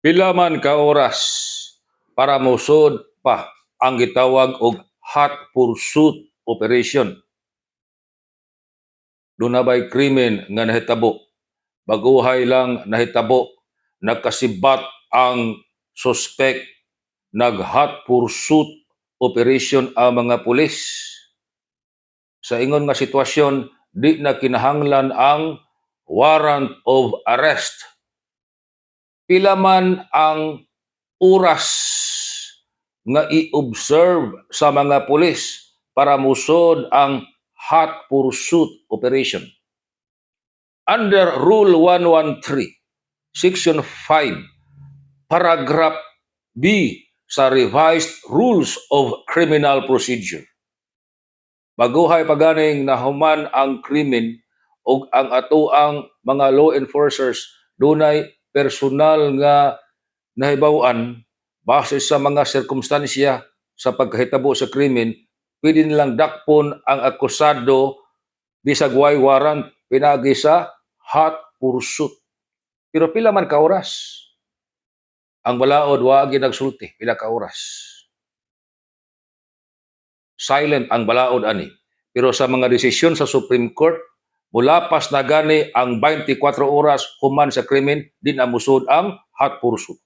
Pila man ka oras para mosud pa ang gitawag og hot pursuit operation? Duna bay krimen nga nahitabo? Baguhay lang nahitabo, nakasibat ang suspect, nag hot pursuit operation ang mga pulis. Sa ingon nga sitwasyon, di na kinahanglan ang warrant of arrest. Pila man ang oras nga i-observe sa mga pulis para musod ang hot pursuit operation? Under Rule 113, Section 5, Paragraph B sa Revised Rules of Criminal Procedure, baguhay pa ganing nahuman ang krimen ug ang atoang mga law enforcers dunay personal nga nahibaw-an base sa mga sirkumstansya sa pagkahitabo sa krimen, pwede nilang dakpon ang akusado bisag way warrant pinaagi sa hot pursuit. Pero pila man ka oras? Ang balaod wa gyud nagsulti pila ka oras. Silent ang balaod ani. Pero sa mga desisyon sa Supreme Court, mulapas na gani ang 24 oras human sa krimen, di na musod ang hot pursuit.